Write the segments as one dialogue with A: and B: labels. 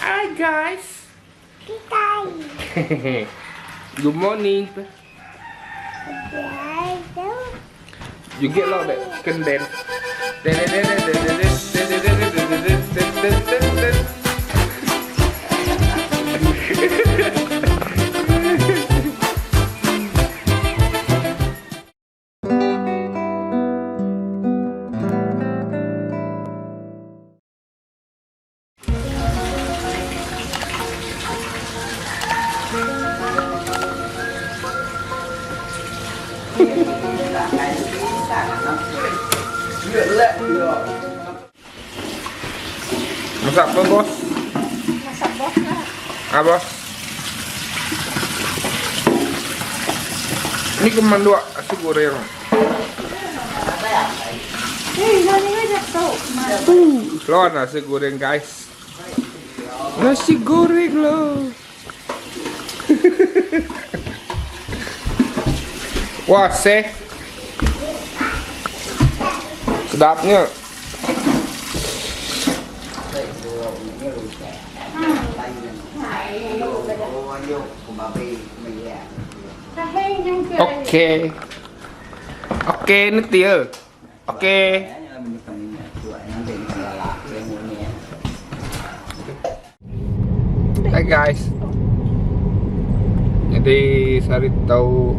A: Hi guys. Good morning. You get lot that chicken dance. Masak apa bos?
B: Masak bos lah.
A: Ah bos. Ni kemanduk nasi goreng. Keluar nasi goreng guys. Nasi goreng lah. Wah, seh. Sedapnya. Okey. Okey ni tia. Okey. Hi guys. Jadi sehari tau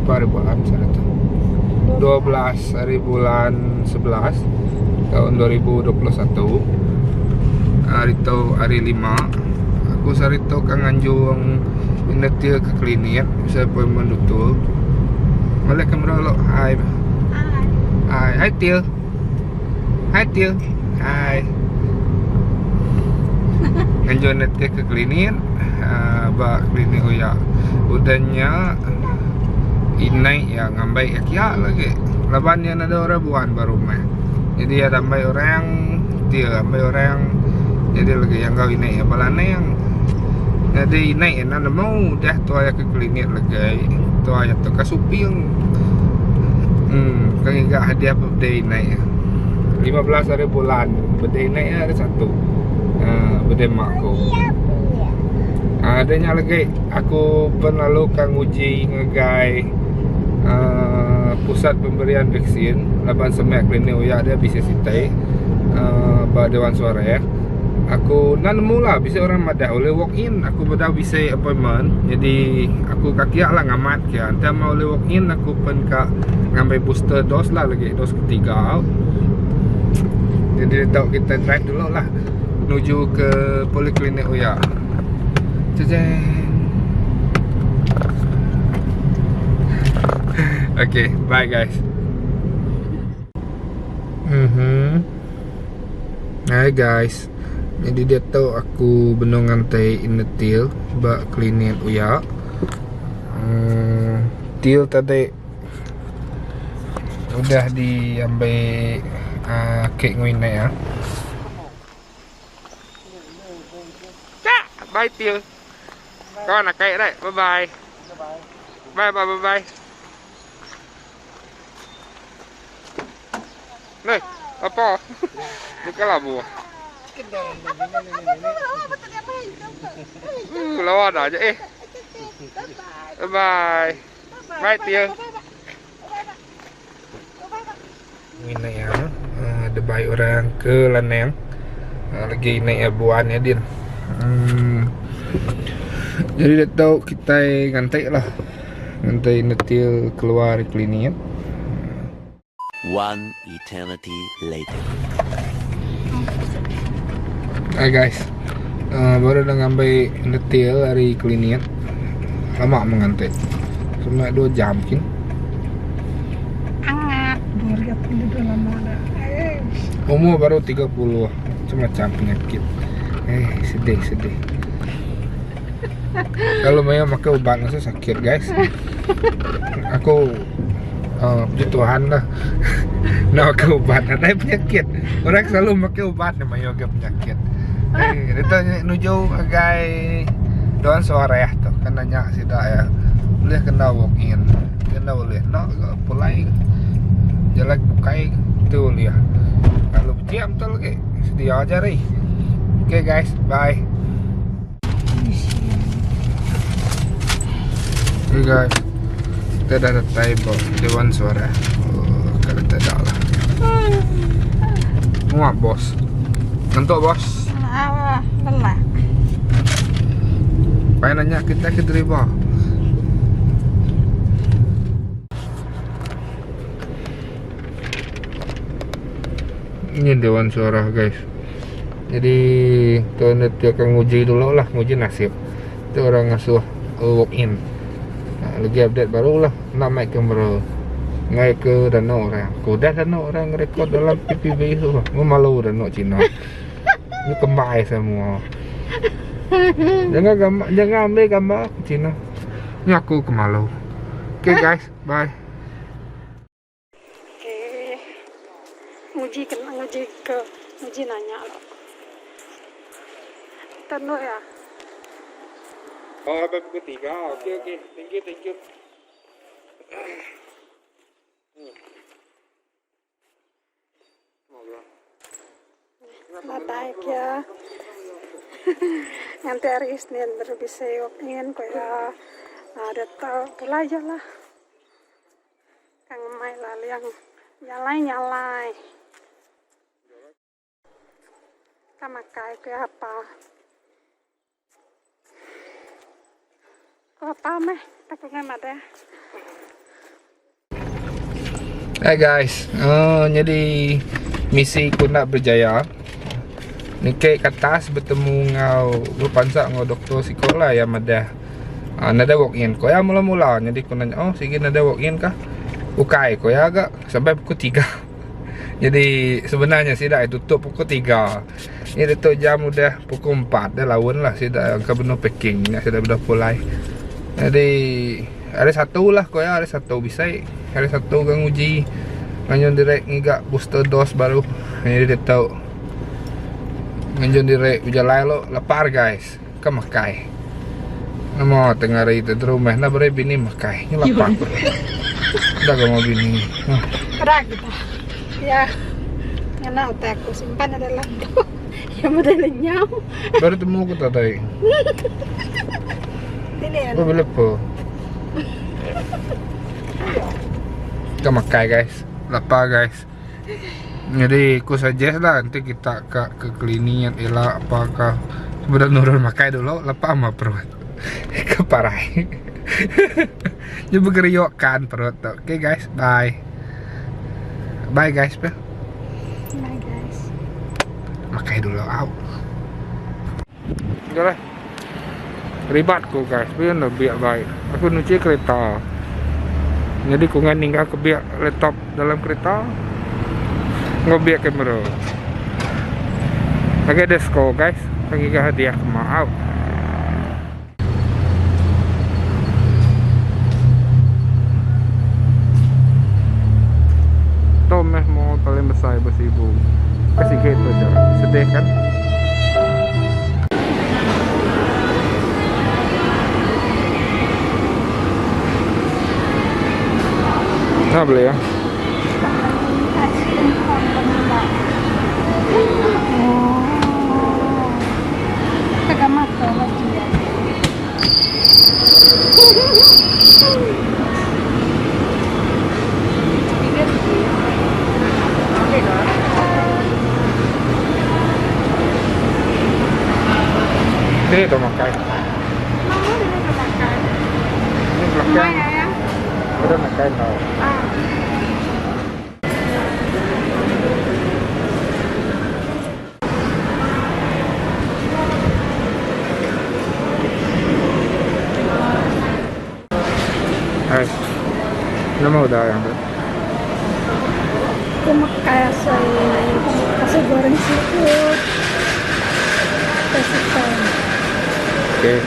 A: berapa hari bulan sehari tu? 12 hari bulan 11 tahun 2021. Hari tu hari 5. Aku sehari tu kan nganjung Inatil ke klinik bisa appointment doktor. Balik kamera lo. Hai. Hai. Hai Til. Hai Til. Hai. Nganjung Inatil ke klinik. Uh, ba klinik uya. Udah nya inai ya ngambai ya kia lagi. Laban nya ada orang buan ba rumah. Jadi ada ambai orang Til ambai orang jadi lagi yang kau inai ya balane yang Nyadi inai enda nemu udah tuai ke klinik legai tuai tu ka suping uhh ka ngiga hadiah birthday inai 15 hari bulan birthday inai hari satu uhh birthday mak ku. Uhh da nya lagi aku pen lalu ka nguji ngagai uhh pusat pemberian vaksin laban semak klinik uya dia bisi sitai uhh ba dewan suara. Aku enda nemu lah bisi orang madah ulih walk in aku bedau bisi appointment jadi aku ka kiak lah ngamat kia enti meh ulih walk in aku pen ka ngambi booster dose lah lagi dose ketiga jadi ditu kita drive dulu lah nuju ke poliklinik uya. Jejeng. Okay, bye guys. Mhm. Hai guys. Jadi diatu aku benung ngantai inetil ba klinik uya. Uhh til tadi udah diambi uhh kek enggau indai iya. Chak bye til. Kawan akai deh. Bye bye. Bye bye bye bye. Neh, apa? Bukan labu. Hmm, lawa dah je eh. Bye bye. Bye Tia. Ini ya, ada baik orang ke Lanang. Lagi naik ya buan ya din. Hmm. Jadi dia tahu kita ngantai lah. Ngantai netil keluar klinik.
C: One eternity later.
A: Hai guys. Uh, baru dah ngambil netil dari klinik. Lama mengantai. Cuma 2 jam mungkin.
B: Hangat. 232 lama dah.
A: Umur baru 30. Macam-macam penyakit. Eh, sedih sedih. Kalau maya makai ubat rasa sakit guys. Aku uh, puji Tuhan lah. Nak makai ubat nadai penyakit. Orang selalu makai ubat nya mayuh ga penyakit. Eh, dia tu nuju agai Dewan Suarah tu kan nanya sida iya ulih kena walk in. Kena ulih enda ga pulai jalai bukai tu ulih. Lalu bejam tu lagi sedia aja ri. Okay guys, bye. Okay guys, kita dah datai ba Dewan Suara. Oh, kalau tak ada lah. Muak bos. Ngantuk bos.
B: Ah, lelah.
A: Pai nanya kita ke deriba. Ini Dewan Suara guys. Jadi tuan dia akan nguji dulu lah, nguji nasib. Tu orang ngasuh walk in. Nah, lagi update baru lah, nak mai kamera. Ngai ke dano orang. Ku dah dano orang rekod dalam PPV tu. Mu malu dano Cina. Ni kembai semua. Jangan gambar, jangan ambil gambar aku Cina. Ni aku kemalu. Okay guys, bye.
B: Okay. Nguji kena nguji ke nguji nanya lo. Tenu ya.
A: Oh, sampai pukul 3. Okey, okey. Thank you, thank you.
B: Nadai kia nganti hari Isnin baru bisi walk in ku iya diatu pulai aja lah. Ka ngemai lalu yang nyalai nyalai. Ka makai ku iya apa. Ku apa meh tak ku ngai madah.
A: Hai guys, uh, jadi misi ku nak berjaya. Niki ke atas betemu enggau bepansa enggau doktor siko lah yang madah uh, nadai walk in. Ko iya mula-mula jadi ku nanya, oh sigi nadai walk in kah? Ukai ko iya ga sampai pukul 3. Jadi sebenarnya sida tutup pukul 3. Ni ditu jam udah pukul 4 dah laun lah sida ke benung packing nya sida udah pulai. Jadi hari satu lah ko iya hari satu bisi hari satu ga nguji nganjung diri ngiga booster dose baru. Jadi ditu nganjung diri bejalai lo lapar guys ka makai. Nama tengah hari tu rumah enda beri bini makai nya lapar. Enda ga mau bini.
B: Peda kita. Ya. Ngena utai aku simpan dalam tu. Ya meda lenyau.
A: Baru temu ku tadi.
B: Dini
A: Ba bila pa. Ka makai guys. Lapar guys. Jadi ku suggest lah nanti kita ka ke klinik ila apa ka sebelum nurun makai dulu lepa mah perut. Ke parai. Nya begeriok kan perut tu. Okay guys, bye. Bye guys.
B: Bye guys.
A: Makai dulu au. Dah lah. Ribat ku guys, biar enda biak bai. Aku nuchi kereta. Nyadi ku ngai ninggal ke biak laptop dalam kereta enggau biak kamera. Ngagai desko guys, ngiga hadiah ke mau. Tu meh mall paling besai ba Sibu. Ke sigi tu aja. Sedih kan? Nah beli ya. Dini tu makai. Ini belakang. Udah makai tau. Hai. Nama udah yang tu?
B: Aku makai asai asai goreng seafood. Teh
A: Okey.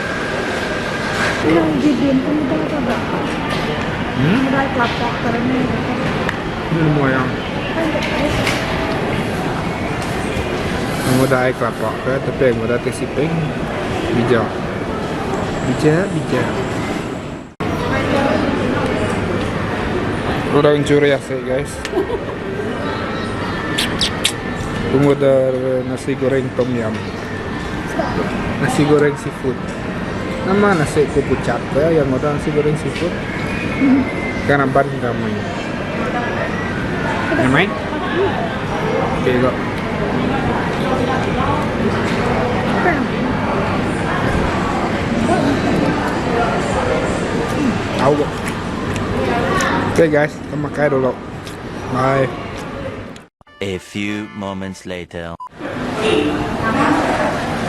B: Yang gidin pun udah ada. Udah kelapa kering.
A: Ini nemu yang. Nemu dah air kelapa ke tapi nemu dah teh siping bijak. Bijak, bijak. Orang curi asik guys. Tunggu dah nasi goreng tom yum. Nasi goreng seafood. Nama nasi ku pucat ko iya ngorder nasi goreng seafood. Kan raban ramai. Nyamai? Okey go. Tau go. Okay guys, kita makai dulu. Bye.
C: A few moments later.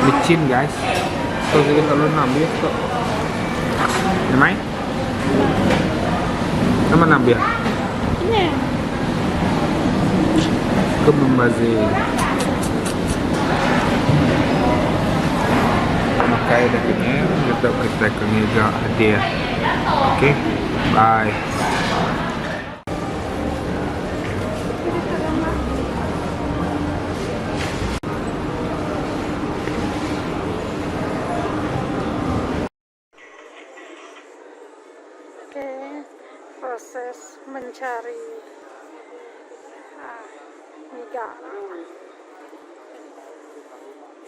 A: Licin guys. So kita terlalu nambah tu. Nyamai? Nama nambah?
B: Ini.
A: Ke membazir. Makai dah kena, kita kita kena juga hadiah. Okay, bye.
B: Oke, proses mencari miga.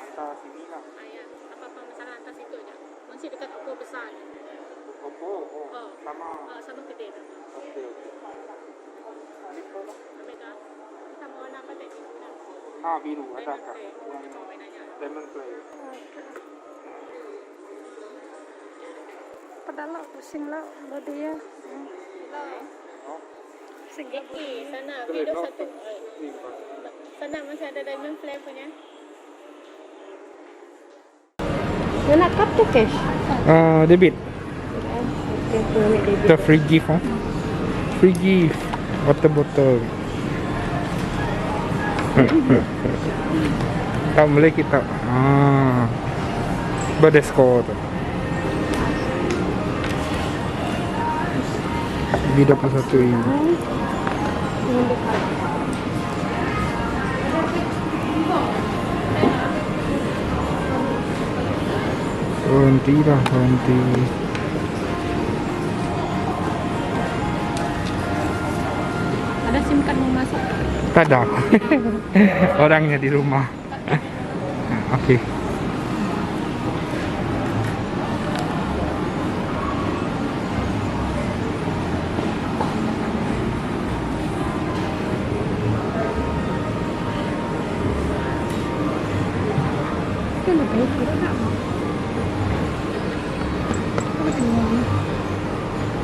D: Ayah, apa-apa masalah atas itu aja. Masih dekat Oppo besar.
A: Oppo, oh,
D: Oh.
A: sama.
D: Oh, sama gede.
A: Okey, okey.
D: Ambil dah. Kita mau warna apa tadi?
A: Ah, biru ada
D: Diamond
A: kah?
D: flare.
A: Yang
D: Macam warnanya.
A: diamond flare.
B: Oke. Padahal pusing lah body ya.
A: Oh,
B: Pusing lah.
D: Eki, sana
A: boleh
D: video
A: drop.
D: satu. Sana masih ada diamond flare punya.
B: Dia nak card tu cash?
A: Debit.
B: Okay, tu ambil debit.
A: The free gift, huh? Free gift. Water bottle. Tak boleh kita. Ah. Berdesko tu. B21 ini. Berhenti lah, berhenti.
D: Ada SIM card mau masuk?
A: Tak ada. Orangnya di rumah. Okey.
B: Kan lebih kira nak.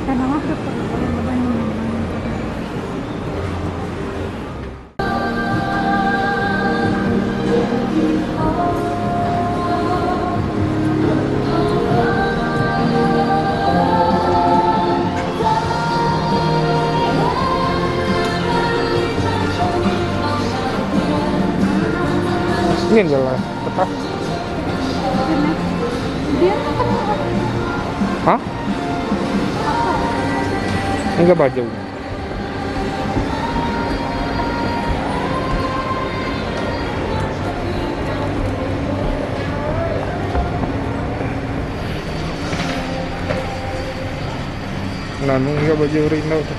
B: Karena waktu
A: Ini adalah tetap.
B: Dia kan
A: Hah? Enggak baju. Nah, enggak baju Rino tu.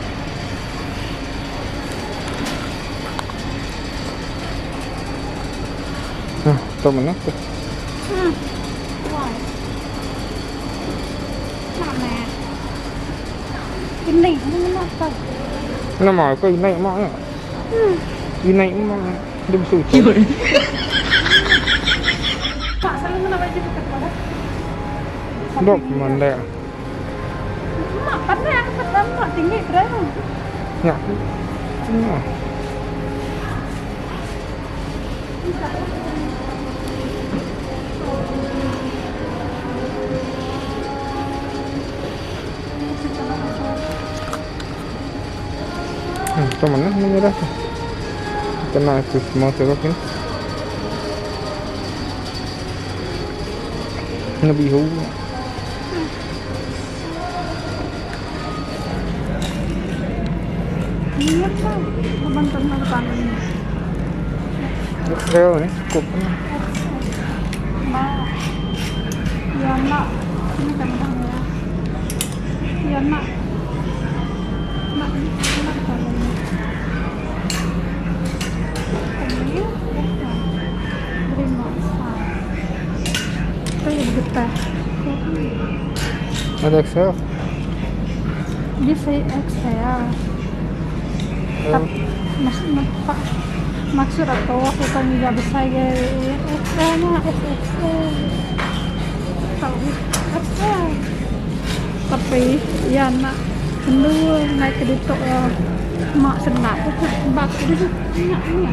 A: Nah, tu mana tu?
B: Why? Nak meh. Ini ini apa?
A: Nama aku naik mak ya. Ini naik mak. Dia bersuci.
B: Pak, selalu mana baju dekat pada?
A: Dok mandai.
B: Mak, pandai aku pertama mak tinggi berapa?
A: Ya. Ya. Tu mana menyerah tu? Kena itu semua teruk ni. Lebih hu.
B: Ini apa? Bantuan depan ini.
A: Real ni cukup.
B: Mak. Ya nak. Ini gampang ya. Ya nak. Nak nak kalau ini. Ini ya. Beri masa. Getah.
A: Ada XL.
B: Bisi XL. Maksud aku, aku ka ngiga besai ga XL nya XXL. Tau XL. Tapi iya enda endu ngai ke ditu mak senang ba aku deh nya nya.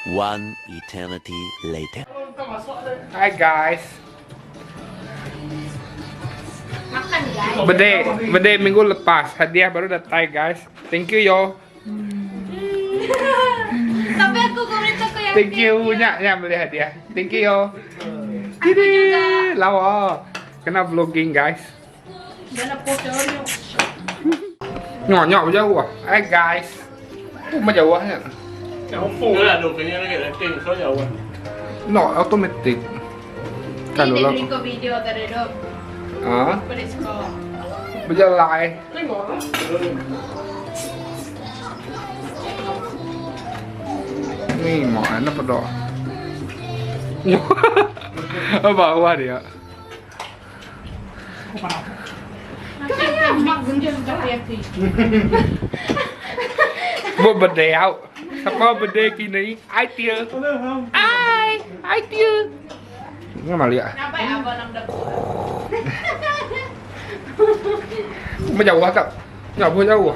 C: One eternity later.
A: Hi guys.
D: Makan guys.
A: Bede, bede minggu lepas hadiah baru datai guys. Thank you yo.
D: Tapi aku berita ke yang
A: Thank you nya nya beli hadiah. Thank you yo. Aku
D: juga.
A: Lawa. Kena vlogging guys. Nhỏ nhỏ jauh ah. Hi guys. Oh, macam jauh nya. No, automatic. Kalau lah.
D: video tadi dok.
A: Ah,
D: Boleh score.
A: berjalan. Ni mak nak pedok. Bawah dia. Buat birthday out. Siapa birthday kini? I tia. I, I tia. Ni malik ah.
D: Nampak abang nak dapur.
A: Macam jauh tak? Jauh jauh.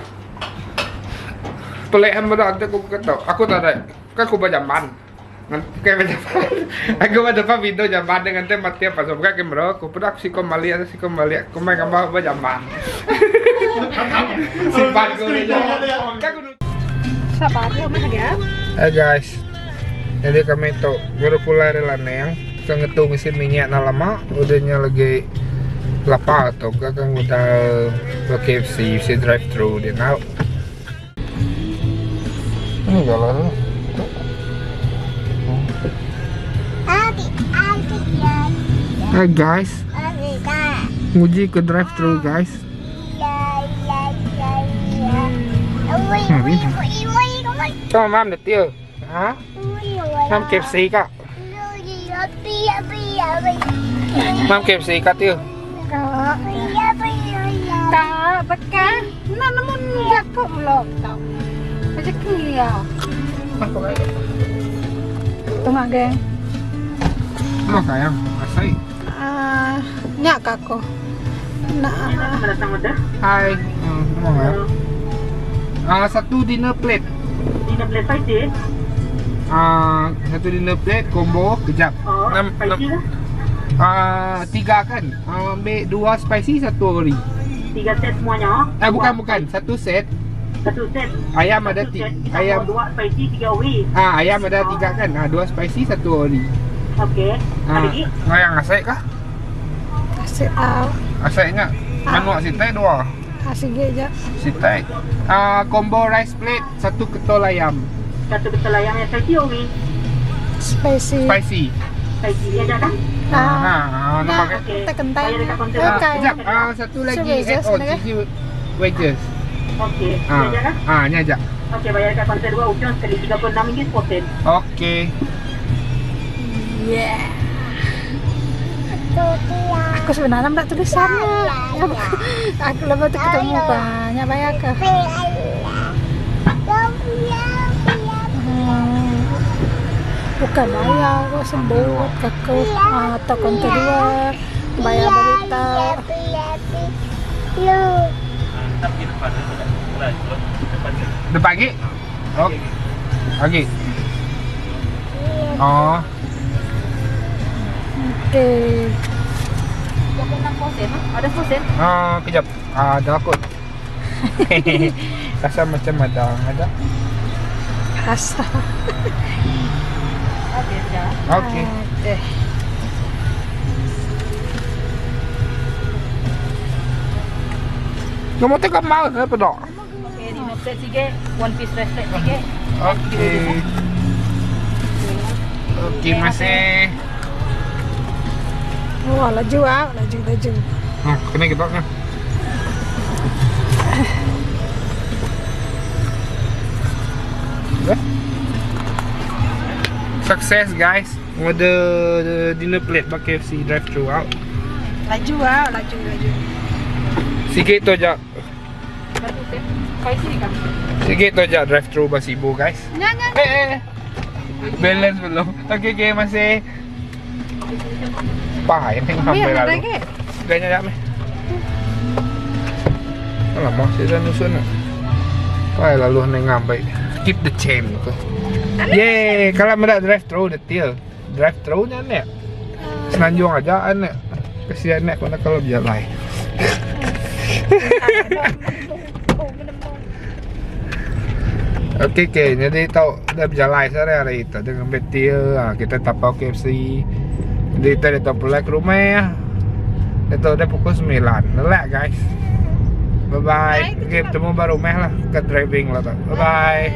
A: Pelik hamba dah aku kata. Aku tak ada. Kan aku berjaman. Kan berjaman. Aku pada depan video jaman dengan tem mati apa sebab kan kamera aku pada aku sikon malik atau sikon malik aku main gambar berjaman. Simpan aku ni. Kan aku
B: Sabar dia mah dia.
A: Hai guys. Jadi kami tu baru pulai dari Laneng. Kita ngetu ngisi minyak nak lama. Udahnya lagi lapar tu. Kan udah ke KFC, si drive thru dia nak. Ini jalan tu. Hai guys. Nguji ke drive thru guys. Cho mam được tiêu. Hả? Mam KFC kak. Mam KFC kak tiêu.
B: Kak. Kak, beka. Nah, namun aku vlog tau. Macam kia. Tunggu geng.
A: Mau kaya? Asai.
B: Ah, nyak kako. Nah,
A: Hai. Mau kaya? Ah, satu dinner plate.
E: Dinner plate spicy.
A: Ah, satu dinner plate combo kejap.
E: Oh,
A: Enam, enam.
E: spicy lah.
A: Ah, tiga kan? Ah, ambil dua spicy, satu ori.
E: Tiga set semuanya.
A: Eh, bukan bukan, satu set.
E: Satu set.
A: Ayam ada
E: Satu
A: tiga.
E: set. Kita
A: Ayam.
E: mau Dua spicy, tiga ori.
A: Ah, ayam ada tiga kan? Ah, dua spicy, satu ori.
E: Okey.
A: Ah,
E: Ada lagi?
A: ah, yang asai kah?
B: kasih ah,
A: Asainya. Manuk sitai dua.
B: kasih ge je.
A: Sitai. Ah, combo rice plate satu ketol ayam.
E: Satu betul ayam yang spicy ori.
B: Spicy.
A: Spicy.
E: Spicy aja kan?
B: Ah,
A: Ah, ah,
B: nah,
A: nampak kan?
B: tak kental.
E: Bayar dekat kaunter.
A: Ah,
B: Okay.
A: kejap. Ah, satu lagi
B: wedges,
A: add on
B: nak
A: cheesy wedges.
E: Okey.
A: Ah,
E: Aja kan?
A: ah, ni aja.
E: Okey, bayar dekat kaunter dua ujung sekali RM36 sen.
A: Okey.
B: Yeah. Aku sebenarnya tak tulisannya. Aku lepas tu ketemu banyak banyak ke. Bukan bayar, aku sebut aku atau kontak dua bayar berita.
A: Depan lagi? Okey. Okey. Oh,
B: Okey.
E: Ada sen?
A: ah, kejap. Ah, ada kot. Rasa macam ada, ada.
B: Rasa.
E: Okey, sudah.
A: Okey.
B: Okey.
A: Nombor tengok mau apa dok?
E: Okey, dinner plate tiga, one piece rice plate tiga.
A: Okey. Okey, masih.
B: Wah, laju ah, laju laju.
A: Nah, kena kita kan. Success guys. Order dinner plate ba KFC drive thru out.
B: Laju ah, laju laju.
A: Sikit tu aja. Sikit tu aja drive thru ba Sibu guys.
B: Nya nya.
A: Eh eh. Balance belum. Okey okey masih. Pahai ni sampai lalu. Dah nyak meh. Alamak, saya dah nusun nak. Pahai lalu ni ngambil. Keep the chain tu. Yeay, kalau medak drive thru detail. Drive thru nya ni. Senanjung aja an ni. Kesian ni aku nak kalau berjalan. Okey okey, jadi tau dah berjalai sehari-hari tu dengan betil ha, kita tapau KFC. Jadi kita dah pulang ke rumah. Dah tahu dah pukul 9. Lelak guys. Bye bye. Okey, bertemu baru rumah lah ke driving lah tu. Bye bye.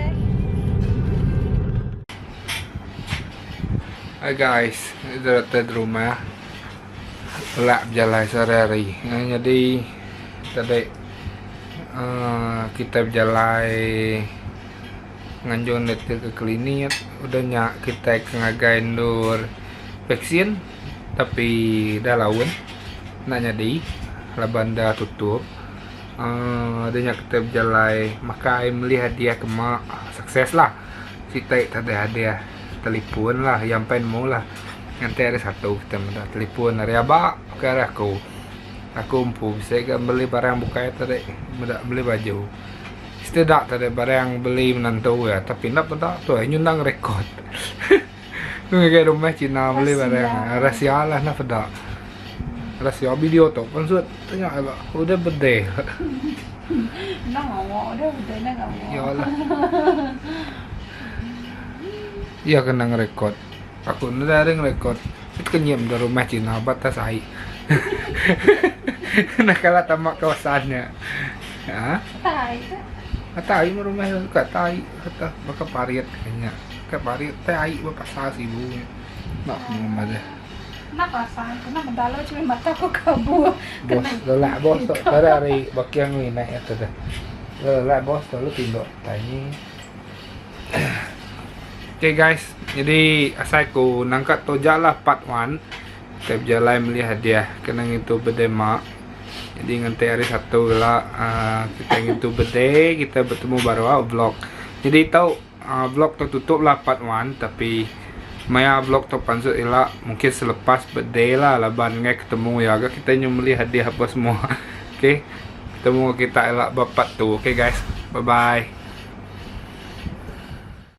A: Hai guys, itu datai di rumah. Lelak bejalai sehari-hari. Jadi tadi uh, kita bejalai nganjung niti ke klinik udah nya kita ke ngagai endur vaksin tapi dah laun enda nyadi laban dah tutup uhh udah nya kita bejalai makai meli hadiah ke mak sukses lah siti tadi hadiah telefon lah iya empai nemu lah nganti hari satu kita meda telefon ari aba ke ari aku. Aku empu bisi ga beli barang bukai tadi meda beli baju. Setidak tadi barang beli menantu iya tapi enda peda tu ai nyundang rekod. Ngagai rumah cina beli barang rahsia lah enda peda. Rahsia video tu maksud tanya ila udah bedeh.
B: Enda ngawa udah bedeh enda ngawa.
A: Ya lah. Iya kena ngerekod. Aku enda ari ngerekod. Kenyim da rumah cina ba atas ai. Enda kala tama kawasan nya. Ha?
B: Atas ai ke?
A: Atas ai meh rumah ka atas ai kata baka parit nya. Ka parit tai ai ba pasar sibu nya. Enda ku madah.
B: Enda pasar kena meda lalu cuma mata ku kabur.
A: Bos lelak bos tu tadi ari baking nginak tu dah. Lelak bos tu lalu tinduk tai ni. Okay guys, jadi asai ku nangka tu ja lah part 1. Kita bejalai meli hadiah kena ngintu birthday mak. Jadi nganti hari Sabtu gela uh, kita ngintu birthday, kita bertemu baru ah vlog. Jadi tau uh, vlog tu tutup lah part 1 tapi maya vlog tu pansut ila mungkin selepas birthday lah laban ngai ketemu ya ga kita nyu meli hadiah apa semua. Okay. Ketemu kita ila ba part 2. Okay guys. Bye bye.